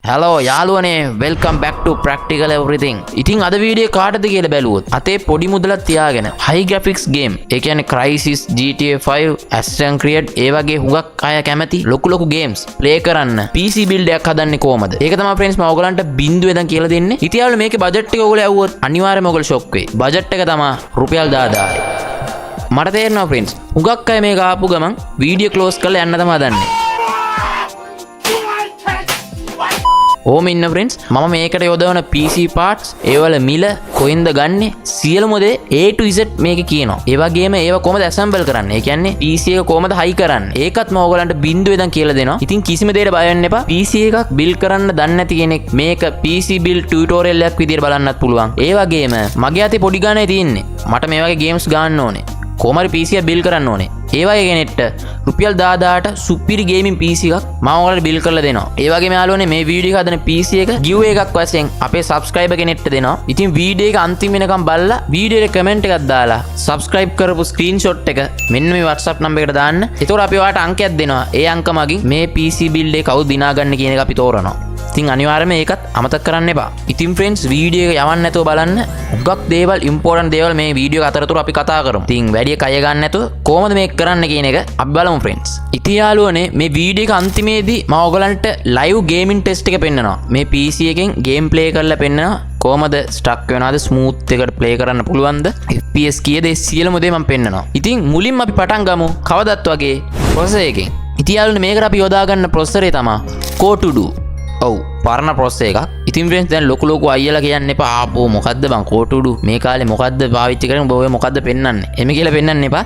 Hello යාළුවනේ, welcome back to Practical Everything. ඉතින් අද වීඩියෝ කාටද කියලා බැලුවොත්, අතේ පොඩි මුදලක් තියාගෙන හයි ග්‍රැෆික්ස් ගේම්, ඒ කියන්නේ Crysis, GTA 5, Assassin's Creed, ඒ වගේ හුඟක් අය කැමති ලොකු ලොකු ගේම්ස් ප්ලේ කරන්න PC build එකක් හදන්නේ කොහමද? ඒක තමයි ෆ්‍රෙන්ඩ්ස් මම ඔයගලන්ට බින්දුවේ ඉඳන් කියලා දෙන්නේ. ඉතින් යාළුවනේ, මේකේ බජට් එක ඔයගොල්ලෝ ඇහුවොත් අනිවාර්යයෙන්ම ඔයගොල්ලෝ ෂොක් වෙයි. බජට් එක තමයි රුපියල් 10,000යි. මට තේරෙනවා ෆ්‍රෙන්ඩ්ස්, හුඟක් අය මේක ආපු ගමන් වීඩියෝ ක්ලෝස් කරලා යන්න තමයි හදන්නේ. ඕම ඉන්න ෆ්‍රෙන්ඩ්ස්, මම මේකට යොදවන PC parts, ඒවල මිල, කොහෙන්ද ගන්නෙ, සියලුම දේ A to Z මේකේ කියනවා. ඒ වගේම ඒව කොහොමද ඇසෙම්බල් කරන්නේ? ඒ කියන්නේ PC එක කොහොමද හයි කරන්නේ? ඒකත් මම ඔයගලන්ට බින්දුවේ ඉඳන් කියලා දෙනවා. ඉතින් කිසිම දෙයකට බය වෙන්න එපා. PC එකක් බිල්ඩ් කරන්න දන්නේ නැති කෙනෙක් මේක PC build tutorial එකක් විදියට බලන්නත් පුළුවන්. ඒ වගේම මගේ අතේ පොඩි ගානේ තියෙන්නේ. මට මේ වගේ ගේම්ස් ගන්න ඕනේ. කොහොම හරි PC එක බිල්ඩ් කරන්න ඕනේ. ඒ වගේ කෙනෙක්ට රුපියල් 10,000ට සුපිරි ගේමින් PC එකක් මම ඔයාලට බිල්ඩ් කරලා දෙනවා. ඒ වගේම යාළුවනේ, මේ වීඩියෝ එක හදන PC එක ගිව් එකක් වශයෙන් අපේ සබ්ස්ක්‍රයිබර් කෙනෙක්ට දෙනවා. ඉතින් වීඩියෝ එක අන්තිම වෙනකම් බලලා වීඩියෝ එකේ කමෙන්ට් එකක් දාලා සබ්ස්ක්‍රයිබ් කරපු ස්ක්‍රීන්ෂොට් එක මෙන්න මේ WhatsApp number එකට දාන්න. එතකොට අපි ඔයාලට අංකයක් දෙනවා. ඒ අංක මගින් මේ PC build එක කවුද දිනාගන්නේ කියන එක අපි තෝරනවා. ඉතින් අනිවාර්යයෙන්ම ඒකත් අමතක කරන්න එපා. ඉතින් ෆ්‍රෙන්ඩ්ස්, වීඩියෝ එක යවන්න නැතුව බලන්න. හුඟක් දේවල්, ඉම්පෝටන්ට් දේවල් මේ වීඩියෝ එක අතරතුර අපි කතා කරමු. ඉතින් වැඩි කය ගන්න නැතුව කොහොමද මේක කරන්න කියන එක අපි බලමු ෆ්‍රෙන්ඩ්ස්. ඉතින් යාළුවනේ, මේ වීඩියෝ එක අන්තිමේදී මම ඔයගලන්ට ලයිව් ගේමින් ටෙස්ට් එක පෙන්නනවා. මේ PC එකෙන් ගේම් ප්ලේ කරලා පෙන්නනවා. කොහමද ස්ටක් වෙනවද, ස්මූත් එකට ප්ලේ කරන්න පුළුවන්ද, FPS කීයද, ඒ සියලුම දේ මම පෙන්නනවා. ඉතින් මුලින්ම අපි පටන් ගමු කවදත් වගේ ප්‍රොසෙසර් එකෙන්. ඉතින් යාළුවනේ, මේකට අපි යොදා ගන්න ප්‍රොසෙසරේ තමයි Core 2 Duo. ඔව්, පරණ ප්‍රොසෙසර් එකක්. ඉතින් ෆ්‍රෙන්ඩ්ස්, දැන් ලොකු ලොකු අයියලා කියන්න එපා, ආපෝ මොකද්ද බං Core 2 Duo, මේ කාලේ මොකද්ද පාවිච්චි කරන්නේ, උඹ ඔය මොකද්ද පෙන්නන්නේ එහෙම කියලා පෙන්නන්න එපා.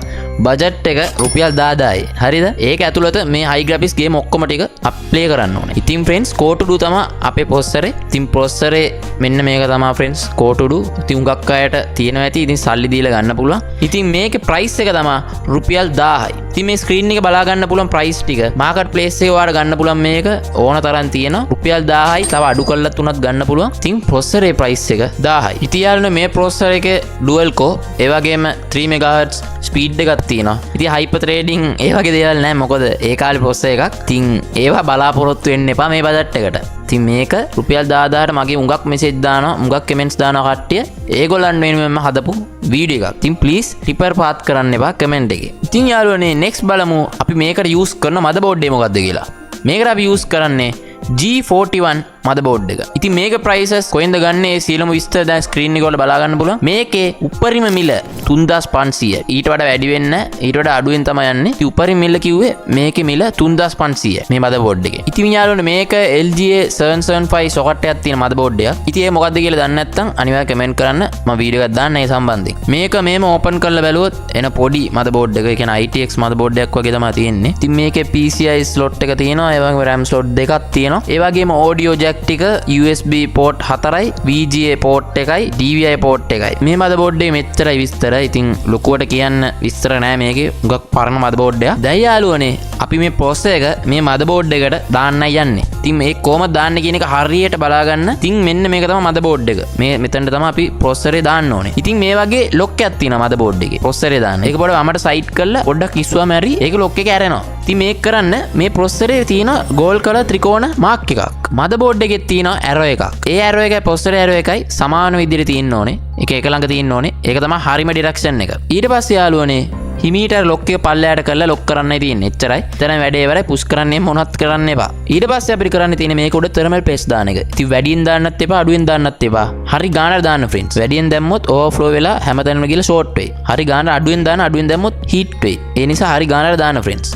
බජට් එක රුපියල් 10,000යි. හරිද? ඒක ඇතුළත මේ හයි ග්‍රැෆික්ස් ගේම් ඔක්කොම ටික අප් ප්ලේ කරන්න ඕනේ. ඉතින් ෆ්‍රෙන්ඩ්ස්, Core 2 Duo තමයි අපේ ප්‍රොසෙසරේ. ඉතින් ප්‍රොසෙසරේ මෙන්න මේක තමයි ෆ්‍රෙන්ඩ්ස්, Core 2 Duo. ඉතින් හුඟක් අයට තියෙනවා ඇති. ඉතින් සල්ලි දීලා ගන්න පුළුවන්. ඉතින් මේකේ ප්‍රයිස් එක තමයි රුපියල් 1000යි. ඉතින් මේ ස්ක්‍රීන් එක බලා ගන්න පුළුවන් ප්‍රයිස් ටික. මාකට් ප්ලේස් එකේ ඔයාලට ගන්න පුළුවන්, මේක ඕන තරම් තියෙනවා. රුපියල් 1000යි, තව අඩු කරලා තුනක් ගන්න පුළුවන්. ඉතින් ප්‍රොසෙසරේ ප්‍රයිස් එක 1000යි. ඉතින් යාළුවනේ, මේ ප්‍රොසෙසර් එකේ ඩුවල් කෝර්, ඒ වගේම 3 MHz speed එකක් තියෙනවා. ඉතින් හයිපර් ත්‍රෙඩින් ඒ වගේ දේවල් නෑ, මොකද ඒ කාලේ ප්‍රොසෙසර් එකක්. ඉතින් ඒවා බලාපොරොත්තු වෙන්න එපා මේ බජට් එකට. ඉතින් මේක රුපියල් 10,000ට මගේ හුඟක් මෙසේජ් දානවා, හුඟක් කමෙන්ට්ස් දානවා කට්ටිය. ඒගොල්ලන් වෙනුවෙන්ම හදපු වීඩියෝ එකක්. ඉතින් ප්ලීස් රිපර් පාත් කරන්න එපා කමෙන්ට් එකේ. ඉතින් යාළුවනේ, නෙක්ස්ට් බලමු අපි මේකට යූස් කරන මදර්බෝඩ් එක මොකද්ද කියලා. මේකට අපි යූස් කරන්නේ G41 මදර්බෝඩ් එක. ඉතින් මේක ප්‍රයිසස් කොහෙන්ද ගන්නේ, ඒ සියලුම විස්තර දැන් ස්ක්‍රීන් එක වල බලා ගන්න පුළුවන්. මේකේ උපරිම මිල 3500. ඊට වඩා වැඩි වෙන්න, ඊට වඩා අඩුවෙන් තමයි යන්නේ. ඉතින් උපරිම මිල කිව්වේ මේකේ මිල 3500 මේ මදර්බෝඩ් එකේ. ඉතින් යාළුවනේ, මේක LGA 775 socket එකක් තියෙන මදර්බෝඩ් එකක්. ඉතින් ඒ මොකද්ද කියලා දන්නේ නැත්නම් අනිවාර්යයෙන් කමෙන්ට් කරන්න, මම වීඩියෝ එකක් දාන්න ඒ සම්බන්ධයෙන්. මේක මේම ඕපන් කරලා බැලුවොත් එන පොඩි මදර්බෝඩ් එක, ඒ කියන්නේ ITX මදර්බෝඩ් එකක් වගේ තමයි තියෙන්නේ. ඉතින් මේකේ PCI slot එක තියෙනවා, ඒ වගේම RAM slot දෙකක් තියෙනවා. ඒ වගේම ඔඩියෝ ජැක් ටික, USB port හතරයි, VGA port එකයි, DVI port එකයි. මේ මදර්බෝඩ් එකේ මෙච්චරයි විස්තර. ඉතින් ලොකුවට කියන්න විස්තර නෑ මේකේ. හුඟක් පරණ මදර්බෝඩ් එකක්. දැන් යාළුවනේ, අපි මේ ප්‍රොසෙසර් එක මේ මදර්බෝඩ් එකට දාන්නයි යන්නේ. ඉතින් මේ කොහොමද දාන්නේ කියන එක හරියට බලා ගන්න. ඉතින් මෙන්න මේක තමයි මදර්බෝඩ් එක. මේ මෙතනට තමයි අපි ප්‍රොසෙසරේ දාන්න ඕනේ. ඉතින් මේ වගේ ලොක් එකක් තියෙනවා මදර්බෝඩ් එකේ. ප්‍රොසෙසරේ දාන්න. ඒක පොඩ වමට සයිඩ් කරලා පොඩ්ඩක් ඉස්සුවම හරි ඒක ලොක් එක ඇරෙනවා. ඉතින් මේක කරන්න මේ ප්‍රොසෙසරේ තියෙන ගෝල් කලර් ත්‍රිකෝණ මාක් එකක්. මදර්බෝඩ් එකේ තියෙන ඇරෝ එකක්. ඒ ඇරෝ එකයි ප්‍රොසෙසර් ඇරෝ එකයි සමාන විදිහට තියෙන්න ඕනේ. එක එක ළඟ තියෙන්න ඕනේ. ඒක තමයි හරිම ඩිරෙක්ෂන් එක. ඊට පස්සේ යාළුවනේ, හිමීට අර ලොක් එක පල්ලෙහාට කරලා ලොක් කරන්නයි තියෙන්නේ. එච්චරයි. එතන වැඩේ ඉවරයි. පුෂ් කරන්නේ මොනවත් කරන්න එපා. ඊට පස්සේ අපිට කරන්න තියෙන්නේ මේක උඩ තර්මල් පේස්ට් දාන එක. ඉතින් වැඩියෙන් දාන්නත් එපා, අඩුවෙන් දාන්නත් එපා. හරි ගානට දාන්න ෆ්‍රෙන්ඩ්ස්. වැඩියෙන් දැම්මොත් ඕවර්ෆ්ලෝ වෙලා හැමතැනම ගිහලා ෂෝට් වෙයි. හරි ගානට අඩුවෙන් දාන්න, අඩුවෙන් දැම්මොත් හීට් වෙයි. ඒ නිසා හරි ගානට දාන්න ෆ්‍රෙන්ඩ්ස්.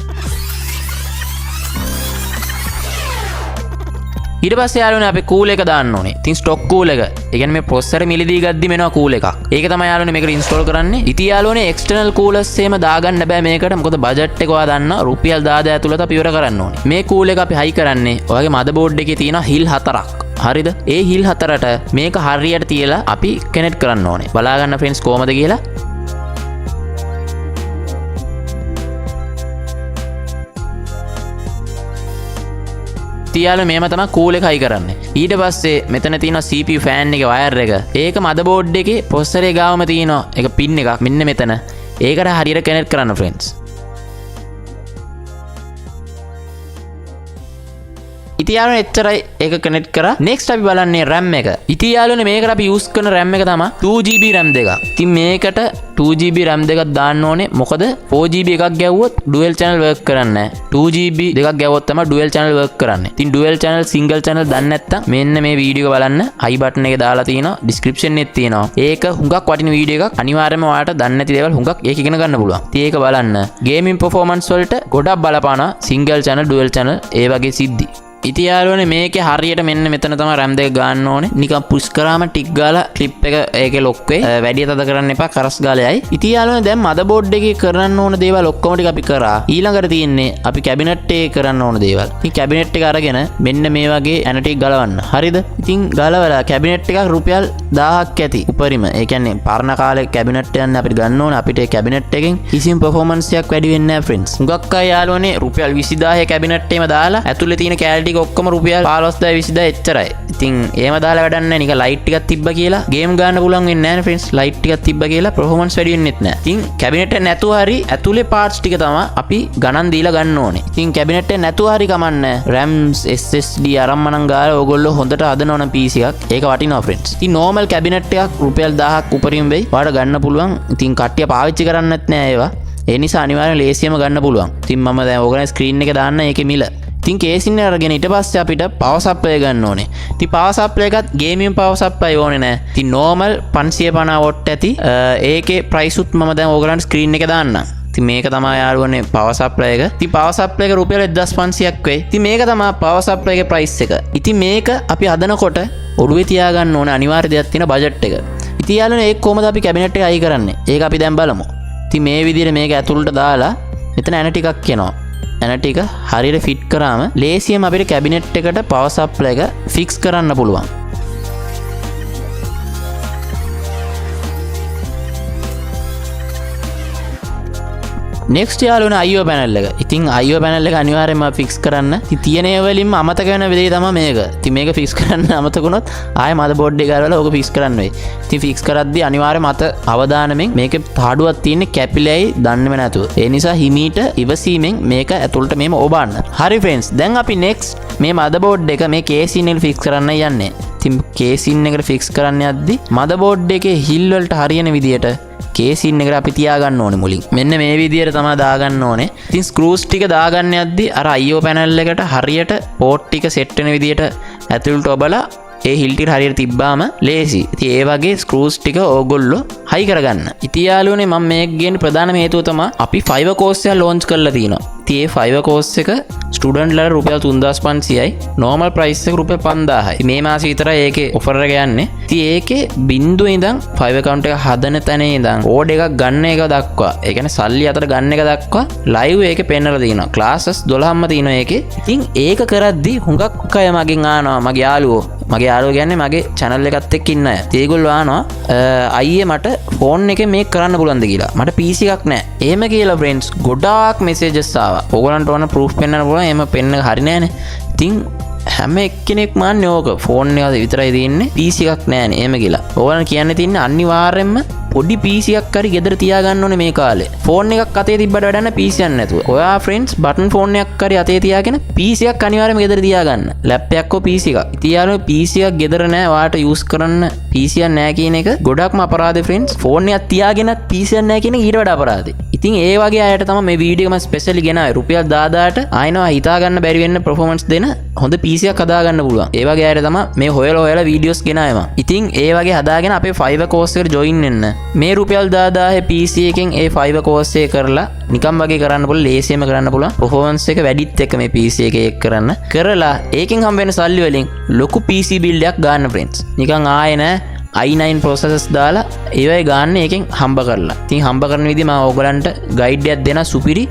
ඊට පස්සේ යාළුවනේ, අපි කූල් එක දාන්න ඕනේ. ඉතින් ස්ටොක් කූල් එක. ඒ කියන්නේ මේ ප්‍රොසෙසර් මිලදී ගද්දි මෙනවා කූල් එකක්. ඒක තමයි යාළුවනේ මේකට ඉන්ස්ටෝල් කරන්නේ. ඉතින් යාළුවනේ, එක්ස්ටර්නල් කූලර්ස් එහෙම දාගන්න බෑ මේකට. මොකද බජට් එක ඔයා දන්නා, රුපියල් 10,000 ඇතුළත අපි ඉවර කරන්න ඕනේ. මේ කූල් එක අපි හයි කරන්නේ ඔයාගේ මදර්බෝඩ් එකේ තියෙන හිල් හතරක්. හරිද? ඒ හිල් හතරට මේක හරියට තියලා අපි කනෙක්ට් කරන්න ඕනේ. බලා ගන්න ෆ්‍රෙන්ඩ්ස් කොහමද කියලා. තියාලා මේම තමයි කූල් එක හයි කරන්නේ. ඊට පස්සේ මෙතන තියෙනවා CPU fan එකේ වයර් එක. ඒක මදර්බෝඩ් එකේ ප්‍රොසෙසර් එක ගාවම තියෙනවා. ඒක පින් එකක් මෙන්න මෙතන. ඒකට හරියට කනෙක්ට් කරන්න ෆ්‍රෙන්ඩ්ස්. ඉතින් යාළුවනේ, එච්චරයි. ඒක කනෙක්ට් කරා. නෙක්ස්ට් අපි බලන්නේ RAM එක. ඉතින් යාළුවනේ, මේකට අපි යූස් කරන RAM එක තමයි 2 GB RAM දෙකක්. ඉතින් මේකට 2 GB RAM දෙකක් දාන්න ඕනේ. මොකද 4 GB එකක් ගැව්වොත් ඩුවල් චැනල් වර්ක් කරන්නේ නැහැ. 2 GB දෙකක් ගැව්වොත් තමයි ඩුවල් චැනල් වර්ක් කරන්නේ. ඉතින් ඩුවල් චැනල්, සිංගල් චැනල් දන්නේ නැත්නම් මෙන්න මේ වීඩියෝ එක බලන්න. අයි බටන් එකේ දාලා තියෙනවා, ඩිස්ක්‍රිප්ෂන් එකේ තියෙනවා. ඒක හුඟක් වටින වීඩියෝ එකක්. අනිවාර්යයෙන්ම ඔයාලට දන්නේ නැති දේවල් හුඟක් ඒක ඉගෙන ගන්න පුළුවන්. ඉතින් ඒක බලන්න. ගේමින් පර්ෆෝමන්ස් වලට ගොඩක් බලපානවා සිංගල් චැනල්, ඩුවල් චැනල් ඒ වගේ සිද්ධි. ඉතින් යාළුවනේ, මේකේ හරියට මෙන්න මෙතන තමයි RAM දෙක ගන්න ඕනේ. නිකන් පුෂ් කරාම ටික් ගාලා ක්ලිප් එක ඒකේ ලොක් වෙයි. වැඩි තද කරන්න එපා, කරස් ගාලා යයි. ඉතින් යාළුවනේ, දැන් මදර්බෝඩ් එකේ කරන්න ඕන දේවල් ඔක්කොම ටික අපි කරා. ඊළඟට තියෙන්නේ අපි කැබිනට් එකේ කරන්න ඕන දේවල්. ඉතින් කැබිනට් එක අරගෙන මෙන්න මේ වගේ ඇන ටික ගලවන්න. හරිද? ඉතින් ගලවලා කැබිනට් එකක් රුපියල් 1000ක් ඇති උපරිම. ඒ කියන්නේ පරණ කාලේ කැබිනට් යන්න අපිට ගන්න ඕන. අපිට ඒ කැබිනට් එකෙන් කිසිම පර්ෆෝමන්ස් එකක් වැඩි වෙන්නේ නැහැ ෆ්‍රෙන්ඩ්ස්. හුඟක් අය යාළුවනේ, රුපියල් 20,000 කැබිනට් එකේම දාලා ඇතුලේ තියෙන කැලේ ටික ඔක්කොම රුපියල් 15,000 20,000 එච්චරයි. ඉතින් එහෙම දාලා වැඩක් නැහැ. නිකන් ලයිට් ටිකක් තිබ්බ කියලා ගේම් ගන්න පුළුවන් වෙන්නේ නැහැ නේ ෆ්‍රෙන්ඩ්ස්. ලයිට් ටිකක් තිබ්බ කියලා පර්ෆෝමන්ස් වැඩි වෙන්නෙත් නැහැ. ඉතින් කැබිනට් එක නැතුව හරි ඇතුලේ පාර්ට්ස් ටික තමයි අපි ගණන් දීලා ගන්න ඕනේ. ඉතින් කැබිනට් එක නැතුව හරි කමන්නේ. RAM, SSD අරම්මනම් ගාලා ඕගොල්ලෝ හොඳට හදනවා නම් PC එකක්, ඒක වටිනවා ෆ්‍රෙන්ඩ්ස්. ඉතින් නෝමල් කැබිනට් එකක් රුපියල් 1000ක් උපරිම වෙයි. ඔයාලට ගන්න පුළුවන්. ඉතින් කට්ටිය පාවිච්චි කරන්නෙත් නෑ ඒවා. ඒ නිසා අනිවාර්යෙන් ලේසියම ගන්න පුළුවන්. ඉතින් මම දැන් ඕගොල්ලන් ස්ක්‍රීන් එක දාන්න ඒකේ මිල. ඉතින් කේසින් එක අරගෙන ඊට පස්සේ අපිට පවර් සප්ලයි ගන්න ඕනේ. ඉතින් පවර් සප්ලයි එකත් ගේමින් පවර් සප්ලයි ඕනේ නෑ. ඉතින් නෝමල් 550 what ඇති. ඒකේ ප්‍රයිස් උත් මම දැන් ඕගොල්ලන්ට ස්ක්‍රීන් එක දාන්නම්. ඉතින් මේක තමයි යාළුවනේ පවර් සප්ලයි එක. ඉතින් පවර් සප්ලයි එක රුපියල් 1500ක් වෙයි. ඉතින් මේක තමයි පවර් සප්ලයි එකේ ප්‍රයිස් එක. ඉතින් මේක අපි හදනකොට ඔළුවේ තියාගන්න ඕන අනිවාර්ය දෙයක් තියෙන බජට් එක. ඉතින් යාළුවනේ, ඒක කොහොමද අපි කැබිනට් එක හයි කරන්නේ? ඒක අපි දැන් බලමු. ඉතින් මේ විදිහට මේක ඇතුළට දාලා මෙතන ඇන ටිකක් එනවා. ඇන ටික හරියට ෆිට් කරාම ලේසියම අපිට කැබිනට් එකට පවර් සප්ලයි එක ෆික්ස් කරන්න පුළුවන්. නෙක්ස්ට් යාළුවනේ, IO panel එක. ඉතින් IO panel එක අනිවාර්යයෙන්ම ෆික්ස් කරන්න. ඉතින් තියෙන ඒවා වලින්ම අමතක වෙන දේ තමයි මේක. ඉතින් මේක ෆික්ස් කරන්න අමතක වුණොත් ආයෙ මදර්බෝඩ් එක අරලා ඕක ෆික්ස් කරන්න වෙයි. ඉතින් ෆික්ස් කරද්දී අනිවාර්යයෙන්ම අත අවධානයෙන්, මේකේ තහඩුවක් තියෙන්නේ කැපිලයි දන්නේම නැතුව. ඒ නිසා හිමීට ඉවසීමෙන් මේක ඇතුළට මෙහෙම ඔබන්න. හරි ෆ්‍රෙන්ඩ්ස්, දැන් අපි නෙක්ස්ට් මේ මදර්බෝඩ් එක මේ කේසින් එකට ෆික්ස් කරන්න යන්නේ. ඉතින් කේසින් එකට ෆික්ස් කරන්න යද්දි මදර්බෝඩ් එකේ හිල් වලට හරියන විදියට කේසින් එකට අපි තියාගන්න ඕනේ මුලින්. මෙන්න මේ විදියට තමයි දාගන්න ඕනේ. ඉතින් ස්ක්‍රූස් ටික දාගන්න යද්දි අර IO panel එකට හරියට පෝට් ටික සෙට් වෙන විදියට ඇතුළට ඔබලා ඒ හිල් ටික හරියට තිබ්බාම ලේසි. ඉතින් ඒ වගේ ස්ක්‍රූස් ටික ඕගොල්ලෝ හයි කරගන්න. ඉතින් යාළුවනේ, මම මේක ගේන්න ප්‍රධානම හේතුව තමයි අපි Fiverr course එක ලොන්ච් කරලා තියෙනවා. ඉතින් ඒ Fiverr course එක ස්ටුඩන්ට් ලාට රුපියල් 3500යි, නෝමල් ප්‍රයිස් එක රුපියල් 5000යි. ඉතින් මේ මාසෙ විතරයි ඒකේ ඔෆර් එක යන්නේ. ඉතින් ඒකේ බින්දුවේ ඉඳන් Fiverr account එක හදන තැන ඉඳන් ඕඩර් එකක් ගන්න එක දක්වා, ඒ කියන්නේ සල්ලි අතට ගන්න එක දක්වා ලයිව් ඒකේ පෙන්නලා තියෙනවා. ක්ලාසස් 12ක්ම තියෙනවා ඒකේ. ඉතින් ඒක කරද්දි හුඟක් අය මගෙන් අහනවා, මගේ යාළුවෝ, මගේ යාළුවෝ කියන්නේ මගේ චැනල් එකත් එක්ක ඉන්න අය. ඉතින් ඒගොල්ලෝ අහනවා, අයියේ, මට ෆෝන් එකේ මේක කරන්න පුළුවන්ද කියලා. මට PC එකක් නෑ. එහෙම කියලා ෆ්‍රෙන්ඩ්ස් ගොඩාක් මෙසේජස් ආවා. ඕගොල්ලන්ට ඕන ප්‍රූෆ් පෙන්නන්න පුළුවන්. එහෙම පෙන්න හරි නෑනේ. ඉතින් හැම එක්කෙනෙක්ම අහන්නේ ඕක. ෆෝන් එක විතරයි තියෙන්නේ, PC එකක් නෑනේ එහෙම කියලා. ඕගොල්ලන් කියන්න තියෙන්නේ අනිවාර්යෙන්ම පොඩි PC එකක් හරි ගෙදර තියාගන්න ඕනේ මේ කාලේ. ෆෝන් එකක් අතේ තිබ්බට වැඩක් නෑ PC එකක් නැතුව. ඔයා ෆ්‍රෙන්ඩ්ස් බටන් ෆෝන් එකක් හරි අතේ තියාගෙන PC එකක් අනිවාර්යයෙන්ම ගෙදර තියාගන්න. ලැප් එකක් හෝ PC එකක්. ඉතින් යාළුවෝ, PC එකක් ගෙදර නෑ, ඔයාට යූස් කරන්න PC එකක් නෑ කියන එක ගොඩක්ම අපරාධේ ෆ්‍රෙන්ඩ්ස්. ෆෝන් එකක් තියාගෙනත් PC එකක් නෑ කියන එක ඊට වඩා අපරාධේ. ඉතින් ඒ වගේ අයට තමයි මේ වීඩියෝ එක මම ස්පෙෂලි ගෙනාවේ. රුපියල් 10,000ට ආයෙනවා හිතා ගන්න බැරි වෙන්න පර්ෆෝමන්ස් දෙන හොඳ PC එකක් හදා ගන්න පුළුවන්. ඒ වගේ අයට තමයි මේ හොයලා හොයලා වීඩියෝස් ගෙනාවේ මම. ඉතින් ඒ වගේ හදාගෙන අපේ Fiverr course එකට ජොයින් වෙන්න. මේ රුපියල් 10,000 PC එකෙන් ඒ Fiverr course එක කරලා නිකම් වගේ කරන්න පුළුවන්, ලේසියෙන්ම කරන්න පුළුවන්. පර්ෆෝමන්ස් එක වැඩිත් එක්ක මේ PC එකේ ඒක කරන්න. කරලා ඒකෙන් හම්බ වෙන සල්ලි වලින් ලොකු PC බිල්ඩ් එකක් ගන්න ෆ්‍රෙන්ඩ්ස්. නිකන් ආයේ නෑ i9 processors දාලා ඒවයි ගන්න ඒකෙන් හම්බ කරලා. ඉතින් හම්බ කරන විදිහ මම ඕගලන්ට ගයිඩ් එකක් දෙන සුපිරි.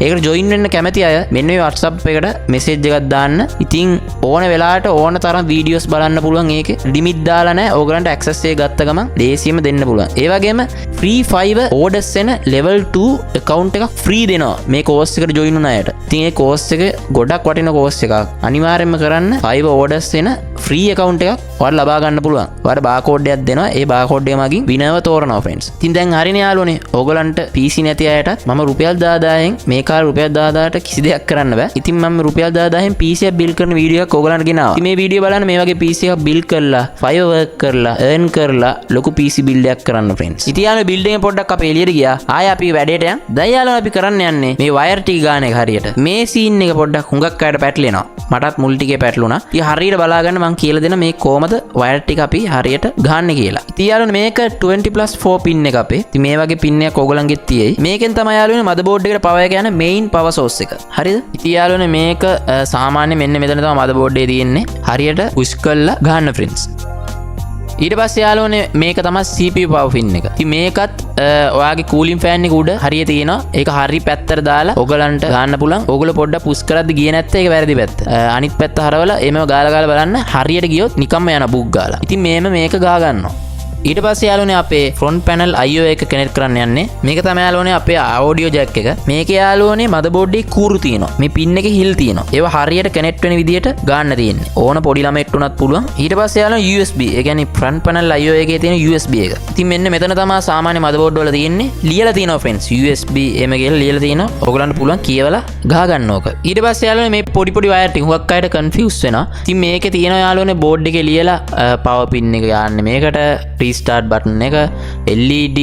ඒකට ජොයින් වෙන්න කැමති අය මෙන්න මේ WhatsApp එකට මෙසේජ් එකක් දාන්න. ඉතින් ඕන වෙලාවට ඕන තරම් වීඩියෝස් බලන්න පුළුවන් ඒකේ. ලිමිට් දාලා නැහැ. ඕගලන්ට ඇක්සස් එක ගත්ත ගමන් ලේසියෙන්ම දෙන්න පුළුවන්. ඒ වගේම ෆ්‍රී Fiverr orders එන level 2 account එකක් ෆ්‍රී දෙනවා මේ කෝස් එකට ජොයින් වුණ අයට. ඉතින් ඒ කෝස් එක ගොඩක් වටින කෝස් එකක්. අනිවාර්යයෙන්ම කරන්න. Fiverr orders එන ෆ්‍රී account එකක් ඔයාලට ලබා ගන්න පුළුවන්. ඔයාලට බාකෝඩ් එකක් දෙනවා. ඒ බාකෝඩ් එක මගින් විනර්ව තෝරනවා ෆ්‍රෙන්ඩ්ස්. ඉතින් දැන් හරිනේ යාළුවනේ. ඕගලන්ට PC නැති අයටත් මම රුපියල් 10,000න්, මේ කාලේ රුපියල් 10,000ට කිසි දෙයක් කරන්න බෑ. ඉතින් මම රුපියල් 10,000න් PC එකක් බිල්ඩ් කරන වීඩියෝ එකක් ඕගලන්ට ගෙනාවා. ඉතින් මේ වීඩියෝ බලන්න මේ වගේ PC එකක් බිල්ඩ් කරලා, ෆයිවර් වර්ක් කරලා, අර්න් කරලා ලොකු PC build එකක් කරන්න ෆ්‍රෙන්ඩ්ස්. ඉතින් යාළුවනේ, බිල්ඩ් එකෙන් පොඩ්ඩක් අපි එළියට ගියා. ආයෙ අපි වැඩේට යන්. දැන් යාළුවනේ, අපි කරන්න යන්නේ මේ වයර් ටික ගාන එක හරියට. මේ සීන් එක පොඩ්ඩක් හුඟක් අයට පැටලෙනවා. මටත් මුල් ටිකේ පැටලුණා. ඉතින් හරියට බලාගන්න, මං කියලා දෙන මේ කොහමද වයර් ටික අපි හරියට ගහන්නේ කියලා. ඉතින් යාළුවනේ, මේක 20 4 පින් එක අපේ. ඉතින් මේ වගේ පින් එකක් ඕගොල්ලන්ගෙත් තියෙයි. මේකෙන් තමයි යාළුවනේ මදර්බෝඩ් එකට පවර් එක යන මේන් පවර් සෝස් එක. හරිද? ඉතින් යාළුවනේ, මේක සාමාන්‍ය මෙන්න මෙතන තමයි මදර්බෝඩ් එකේ තියෙන්නේ. හරියට පුෂ් කරලා ගහන්න ෆ්‍රෙන්ඩ්ස්. ඊට පස්සේ යාළුවනේ, මේක තමයි CPU power pin එක. ඉතින් මේකත් ඔයාගේ කූලින් ෆෑන් එක උඩ හරිය තියෙනවා. ඒක හරි පැත්තට දාලා ඔයගලන්ට ගන්න පුළුවන්. ඔයගොල්ලෝ පොඩ්ඩක් පුෂ් කරද්දි ගියේ නැත්නම් ඒක වැරදි පැත්ත. අනිත් පැත්ත හරවලා එහෙම ගාලා ගාලා බලන්න, හරියට ගියොත් නිකම්ම යන බුක් ගාලා. ඉතින් මේම මේක ගා ගන්නවා. ඊට පස්සේ යාළුවනේ, අපේ ෆ්‍රොන්ට් පැනල් IO එක කනෙක්ට් කරන්න යන්නේ. මේක තමයි යාළුවනේ අපේ ඔඩියෝ ජැක් එක. මේකේ යාළුවනේ මදර්බෝඩ් එකේ කූරු තියෙනවා. මේ පින් එකේ හිල් තියෙනවා. ඒවා හරියට කනෙක්ට් වෙන විදියට ගන්න තියෙන්නේ. ඕන පොඩි ළමයෙක්ට උනත් පුළුවන්. ඊට පස්සේ යාළුවනේ USB. ඒ කියන්නේ ෆ්‍රන්ට් පැනල් IO එකේ තියෙන USB එක. ඉතින් මෙන්න මෙතන තමයි සාමාන්‍ය මදර්බෝඩ් වල තියෙන්නේ. ලියලා තියෙනවා ෆ්‍රෙන්ඩ්ස්, USB එහෙම කියලා ලියලා තියෙනවා. ඔයගොල්ලන්ට පුළුවන් කියවලා ගහ ගන්න ඕක. ඊට පස්සේ යාළුවනේ, මේ පොඩි පොඩි වයර් ටික හුඟක් අයට කන්ෆියුස් වෙනවා. ඉතින් මේකේ තියෙනවා යාළුවනේ බෝඩ් එකේ ලියලා පවර් පින් එක යන්නේ මේකට, රීස්ටාර්ට් බටන් එක, LED,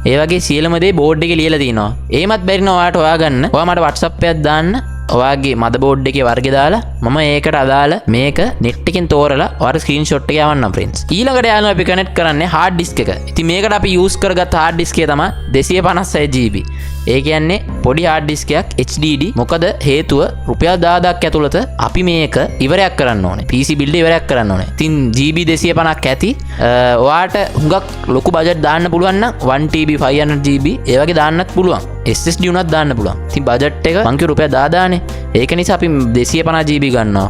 ඒ වගේ සියලුම දේ බෝඩ් එකේ ලියලා තියෙනවා. එහෙමත් බැරි නම් ඔයාලට හොයාගන්න. ඔයා මට WhatsApp එකක් දාන්න. ඔයාගේ මදර්බෝඩ් එකේ වර්ගය දාලා මම ඒකට අදාළ මේක නෙට් එකෙන් තෝරලා ඔයාලට ස්ක්‍රීන්ෂොට් එක යවන්නම් ෆ්‍රෙන්ඩ්ස්. ඊළඟට යාළුවෝ, අපි කනෙක්ට් කරන්නේ හાર્ඩ් ඩිස්ක් එක. ඉතින් මේකට අපි යූස් කරගත්ත හાર્ඩ් ඩිස්ක් එක තමයි 256 GB. ඒ කියන්නේ පොඩි හાર્ඩ් ඩිස්ක් එකක් HDD. මොකද හේතුව රුපියල් 10,000ක් ඇතුළත අපි මේක ඉවරයක් කරන්න ඕනේ. PC build ඉවරයක් කරන්න ඕනේ. ඉතින් GB 250ක් ඇති. ඔයාට හුඟක් ලොකු බජට් දාන්න පුළුවන් නම් 1 TB, 500 GB ඒ වගේ දාන්නත් පුළුවන්. SSD උනත් දාන්න පුළුවන්. ඉතින් බජට් එක මං කිව්ව රුපියල් 10,000නේ. ඒක නිසා අපි 250 GB ගන්නවා.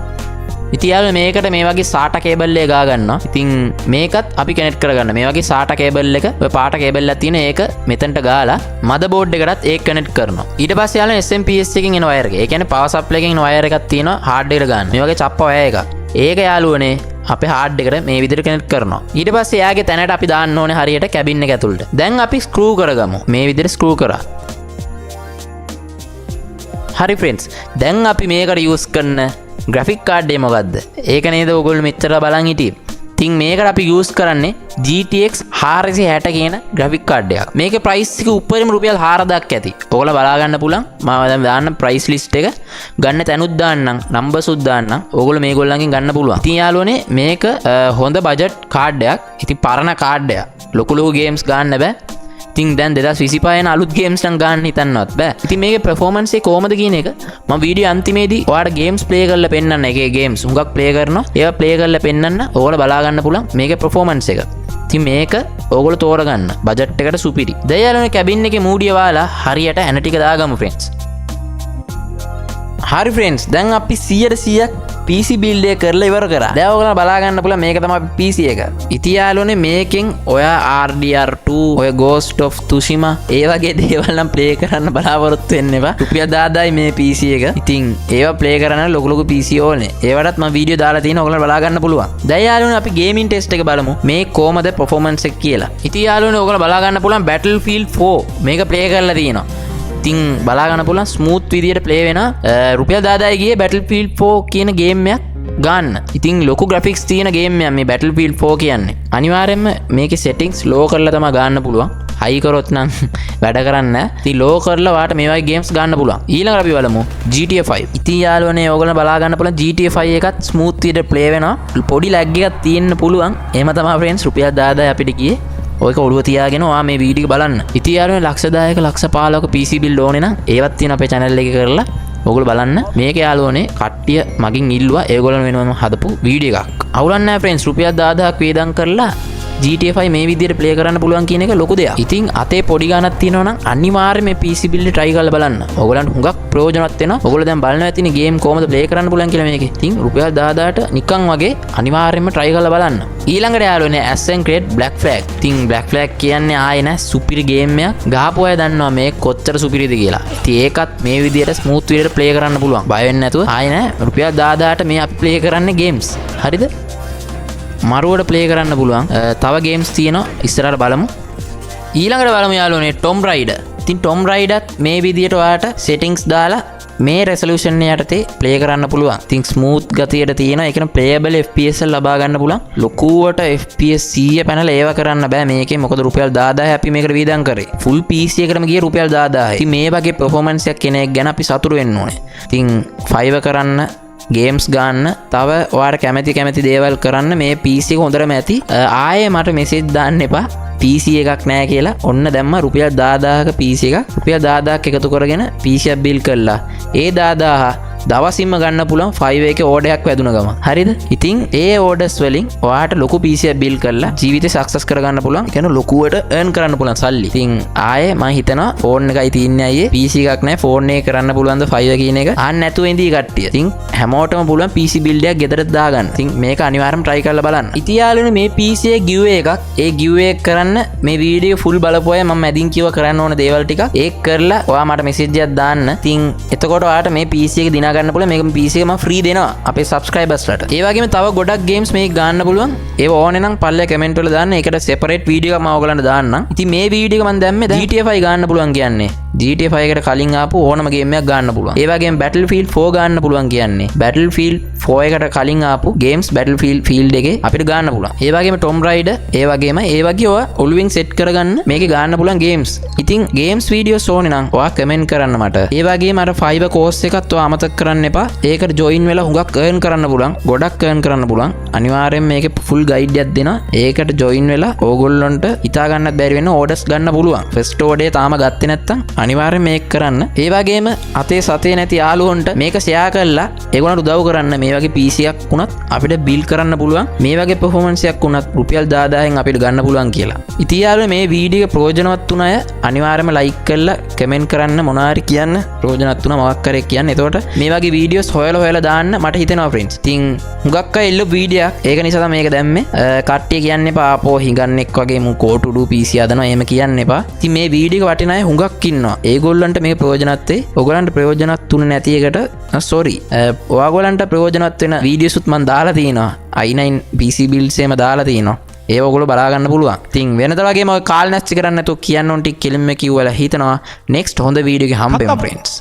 ඉතින් යාළුවනේ, මේකට මේ වගේ SATA cable එක ගා ගන්නවා. ඉතින් මේකත් අපි කනෙක්ට් කරගන්න. මේ වගේ SATA cable එක, ඔය පාට කේබල් එකක් තියෙන, ඒක මෙතනට ගාලා මදර්බෝඩ් එකටත් ඒක කනෙක්ට් කරනවා. ඊට පස්සේ යාළුවනේ, SMPS එකෙන් එන වයර් එක. ඒ කියන්නේ පවර් සප්ලයි එකෙන් එන වයර් එකක් තියෙනවා හાર્ඩ් එකට ගන්න. මේ වගේ චප්ප වයර් එකක්. ඒක යාළුවනේ අපේ හાર્ඩ් එකට මේ විදිහට කනෙක්ට් කරනවා. ඊට පස්සේ එයාගේ තැනට අපි දාන්න ඕනේ හරියට කැබින් එක ඇතුළට. දැන් අපි ස්ක්‍රූ කරගමු. මේ විදිහට ස්ක්‍රූ කරා. හරි ෆ්‍රෙන්ඩ්ස්, දැන් අපි මේකට යූස් කරන ග්‍රැෆික් කාඩ් එක මොකද්ද? ඒක නේද ඔයගොල්ලෝ මෙච්චර බලන් හිටියේ. ඉතින් මේකට අපි යූස් කරන්නේ GTX 460 කියන ග්‍රැෆික් කාඩ් එකක්. මේකේ ප්‍රයිස් එක උඩරිම රුපියල් 4000ක් ඇති. ඔයගොල්ලෝ බලා ගන්න පුළුවන්. මම දැන් දාන්න ප්‍රයිස් ලිස්ට් එක. ගන්න තැනුත් දාන්නම්, නම්බර්ස් උත් දාන්නම්. ඔයගොල්ලෝ මේගොල්ලන්ගෙන් ගන්න පුළුවන්. ඉතින් යාළුවනේ, මේක හොඳ බජට් කාඩ් එකක්. ඉතින් පරණ කාඩ් එකක්. ලොකු ලොකු ගේම්ස් ගන්න බෑ. ඉතින් දැන් 2025 යන අලුත් ගේම්ස් නම් ගන්න හිතන්නවත් බෑ. ඉතින් මේකේ පර්ෆෝමන්ස් එක කොහමද කියන එක මම වීඩියෝ අන්තිමේදී ඔයාලට ගේම්ස් ප්ලේ කරලා පෙන්නන්න. එකේ ගේම්ස් හුඟක් ප්ලේ කරනවා. ඒවා ප්ලේ කරලා පෙන්නන්න. ඔයාලා බලා ගන්න පුළුවන් මේකේ පර්ෆෝමන්ස් එක. ඉතින් මේක ඕගොල්ලෝ තෝරගන්න. බජට් එකට සුපිරි. දැන් යාළුවනේ, කැබින් එකේ මූඩිය වාලා හරියට ඇන ටික දාගමු ෆ්‍රෙන්ඩ්ස්. හරි ෆ්‍රෙන්ඩ්ස්, දැන් අපි 100%ක් PC build එක කරලා ඉවර කරා. දැන් ඔයගොල්ලෝ බලා ගන්න පුළුවන් මේක තමයි අපි PC එක. ඉතින් යාළුවනේ, මේකෙන් ඔයා RDR2, ඔය Ghost of Tsushima ඒ වගේ දේවල් නම් ප්ලේ කරන්න බලාපොරොත්තු වෙන්න එපා. රුපියල් 10,000යි මේ PC එක. ඉතින් ඒවා ප්ලේ කරන්න ලොකු ලොකු PC ඕනේ. ඒවටත් මම වීඩියෝ දාලා තියෙනවා, ඔයගොල්ලෝ බලා ගන්න පුළුවන්. දැන් යාළුවනේ, අපි ගේමින් ටෙස්ට් එක බලමු. මේ කොහමද පර්ෆෝමන්ස් එක කියලා. ඉතින් යාළුවනේ, ඔයගොල්ලෝ බලා ගන්න පුළුවන් Battlefield 4 මේක ප්ලේ කරලා තියෙනවා. ඉතින් බලාගන්න පුළුවන් ස්මූත් විදියට ප්ලේ වෙන. රුපියල් 10,000 ගියේ Battlefield 4 කියන ගේම් එකක් ගන්න. ඉතින් ලොකු ග්‍රැෆික්ස් තියෙන ගේම් එකක් මේ Battlefield 4 කියන්නේ. අනිවාර්යයෙන්ම මේකේ සෙටින්ග්ස් ලෝ කරලා තමයි ගන්න පුළුවන්. හයි කරොත් නම් වැඩ කරන්නේ නැහැ. ඉතින් ලෝ කරලා ඔයාට මේ වගේ ගේම්ස් ගන්න පුළුවන්. ඊළඟට අපි බලමු GTA 5. ඉතින් යාළුවනේ, ඔයගොල්ලෝ බලා ගන්න පුළුවන් GTA 5 එකත් ස්මූත් විදියට ප්ලේ වෙනවා. පොඩි ලැග් එකක් තියෙන්න පුළුවන්. එහෙම තමයි ෆ්‍රෙන්ඩ්ස්, රුපියල් 10,000 අපිට ගියේ. ඔයක ඔළුව තියාගෙන ඔයා මේ වීඩියෝ එක බලන්න. ඉතින් යාළුවනේ, ලක්ෂ 10ක ලක්ෂ 15ක PC build ඕනේ නම් ඒවත් තියෙන අපේ channel එකේ කරලා ඔයගොල්ලෝ බලන්න. මේක යාළුවනේ කට්ටිය මගින් ඉල්ලුවා, ඒගොල්ලෝ වෙනුවම හදපු වීඩියෝ එකක්. අවුලක් නෑ ෆ්‍රෙන්ඩ්ස්, රුපියල් 10,000ක් වේදම් කරලා GTA 5 මේ විදිහට ප්ලේ කරන්න පුළුවන් කියන එක ලොකු දෙයක්. ඉතින් අතේ පොඩි ගාණක් තියෙනවා නම් අනිවාර්යයෙන් මේ PC build try කරලා බලන්න. ඔයගොල්ලන්ට හුඟක් ප්‍රයෝජනවත් වෙනවා. ඔයගොල්ලෝ දැන් බලනවා ඇතිනේ ගේම් කොහොමද ප්ලේ කරන්න පුළුවන් කියලා මේකේ. ඉතින් රුපියල් 10,000ට නිකන් වගේ අනිවාර්යයෙන්ම try කරලා බලන්න. ඊළඟට යාළුවනේ, Assassin's Creed Black Flag. ඉතින් Black Flag කියන්නේ ආයේ නෑ සුපිරි ගේම් එකක්. ගහපු අය දන්නවා මේ කොච්චර සුපිරිද කියලා. ඉතින් ඒකත් මේ විදිහට ස්මූත් විදිහට ප්ලේ කරන්න පුළුවන්. බය වෙන්නේ නැතුව ආයේ නෑ රුපියල් 10,000ට මේ අපි ප්ලේ කරන්නේ ගේම්ස්. හරිද? මරුවට ප්ලේ කරන්න පුළුවන්. තව ගේම්ස් තියෙනවා, ඉස්සරහට බලමු. ඊළඟට බලමු යාළුවනේ ටොම් රයිඩර්. ඉතින් ටොම් රයිඩර්ත් මේ විදියට ඔයාට සෙටින්ග්ස් දාලා මේ රෙසලූෂන් යටතේ ප්ලේ කරන්න පුළුවන්. ඉතින් ස්මූත් ගතියට තියෙන, ඒ කියන්නේ ප්ලේයබල් FPS ලබා ගන්න පුළුවන්. ලොකුවට FPS 100 පැනලා ඒව කරන්න බෑ මේකේ. මොකද රුපියල් 10,000 අපි මේකට වියදම් කරේ. ෆුල් PC එකටම ගියේ රුපියල් 10,000. ඉතින් මේ වගේ පර්ෆෝමන්ස් එකක් කෙනෙක් ගැන අපි සතුටු වෙන්න ඕනේ. ඉතින් 5 කරන්න, ගේම්ස් ගන්න, තව ඔයාට කැමති කැමති දේවල් කරන්න මේ PC එක හොඳටම ඇති. ආයේ මට මෙසේජ් දාන්න එපා PC එකක් නෑ කියලා. ඔන්න දැම්ම රුපියල් 10,000ක PC එකක්. රුපියල් 10,000ක් එකතු කරගෙන PC එකක් බිල්ඩ් කළා. ඒ 10,000 දවසින්ම ගන්න පුළුවන් 5 එකේ ඕඩර් එකක් වැදුන ගම. හරිද? ඉතින් ඒ ඕඩර්ස් වලින් ඔයාට ලොකු PC එකක් බිල්ඩ් කරලා ජීවිතේ සක්සස් කරගන්න පුළුවන්. ඒ කියන්නේ ලොකුවට earn කරන්න පුළුවන් සල්ලි. ඉතින් ආයේ මං හිතනවා ෆෝන් එකයි තියන්නේ අයියේ, PC එකක් නෑ, ෆෝන් එක කරන්න පුළුවන්ද 5 කියන එක අහන්න නැතුව ඉඳී කට්ටිය. ඉතින් හැමෝටම පුළුවන් PC build එකක් ගෙදරට දාගන්න. ඉතින් මේක අනිවාර්යයෙන්ම try කරලා බලන්න. ඉතින් යාළුවනේ, මේ PC එක giveaway එකක්. ඒ giveaway එක කරන්න මේ වීඩියෝ ෆුල් බලපු අය, මම මැදින් කිව්ව කරන්න ඕන දේවල් ටික ඒක කරලා ඔයා මට මෙසේජ් එකක් දාන්න. ඉතින් එතකොට ඔයාට මේ PC එක දිනා ගන්න පුළුවන්. මේක PC එක මම ෆ්‍රී දෙනවා අපේ සබ්ස්ක්‍රයිබර්ස්ලාට. ඒ වගේම තව ගොඩක් ගේම්ස් මේක ගන්න පුළුවන්. ඒව ඕනේ නම් පල්ලෙහා කමෙන්ට් වල දාන්න. ඒකට සෙපරේට් වීඩියෝ එකක් මම ඔයගලන්ට දාන්නම්. ඉතින් මේ වීඩියෝ එක මම දැම්මේ දැන් GTA 5 ගන්න පුළුවන් කියන්නේ GTA 5 එකට කලින් ආපු ඕනම ගේම් එකක් ගන්න පුළුවන්. ඒ වගේම Battlefield 4 ගන්න පුළුවන් කියන්නේ Battlefield 4 එකට කලින් ආපු ගේම්ස් Battlefield field එකේ අපිට ගන්න පුළුවන්. ඒ වගේම Tomb Raider, ඒ වගේම ඒ වගේ ඔයා ඔළුවෙන් සෙට් කරගන්න මේකේ ගන්න පුළුවන් ගේම්ස්. ඉතින් ගේම්ස් වීඩියෝස් ඕනේ නම් ඔයා කමෙන්ට් කරන්න මට. ඒ වගේම අර Fiverr course එකත් ඔයා අමතක කරන්න එපා. ඒකට ජොයින් වෙලා හුඟක් earn කරන්න පුළුවන්. ගොඩක් earn කරන්න පුළුවන්. අනිවාර්යෙන් මේකේ ෆුල් ගයිඩ් එකක් දෙනවා. ඒකට ජොයින් වෙලා ඕගොල්ලොන්ට හිතා ගන්නත් බැරි වෙන ඕඩර්ස් ගන්න පුළුවන්. ෆස්ට් ඕඩර් තාම ගත්තේ නැත්නම් අනිවාර්යෙන් මේක කරන්න. ඒ වගේම අතේ සතේ නැති යාළුවන්ට මේක ෂෙයා කරලා ඒගොල්ලන්ට උදව් කරන්න. මේ වගේ PC එකක් වුණත් අපිට බිල්ඩ් කරන්න පුළුවන්. මේ වගේ පර්ෆෝමන්ස් එකක් වුණත් රුපියල් 10,000න් අපිට ගන්න පුළුවන් කියලා. ඉතින් යාළුවනේ, මේ වීඩියෝ එක ප්‍රයෝජනවත් වුණ අය අනිවාර්යයෙන්ම ලයික් කරලා කමෙන්ට් කරන්න, මොනවා හරි කියන්න, ප්‍රයෝජනවත් වුණා මොකක් හරි කියන්න. එතකොට මේ වගේ වීඩියෝස් හොයලා හොයලා දාන්න මට හිතෙනවා ෆ්‍රෙන්ඩ්ස්. ඉතින් හුඟක් අය එල්ල වීඩියෝ එකක්. ඒක නිසා තමයි මේක දැම්මේ. කට්ටිය කියන්න එපා ආපෝ හිඟන්නෙක් වගේ මු කෝටුඩු PC හදනවා එහෙම කියන්න එපා. ඉතින් මේ වීඩියෝ එක වටින අය හුඟක් ඉන්නවා. ඒගොල්ලන්ට මේක ප්‍රයෝජනවත් වෙයි. ඔයගොල්ලන්ට ප්‍රයෝජනවත් වුනේ නැති එකට සෝරි. ඔයාගොල්ලන්ට ප්‍රයෝජනවත් වෙන වීඩියෝසුත් මං දාලා තියෙනවා. i9 PC builds එහෙම දාලා තියෙනවා. ඒව ඔයගොල්ලෝ බලා ගන්න පුළුවන්. ඉතින් වෙනද වගේම ඔය කාල් නැස්ති කරන්න නැතුව කියන්න ඕන ටික කෙලින්ම කිව්වලා හිතනවා. නෙක්ස්ට් හොඳ වීඩියෝ එකේ හම්බෙමු ෆ්‍රෙන්ඩ්ස්.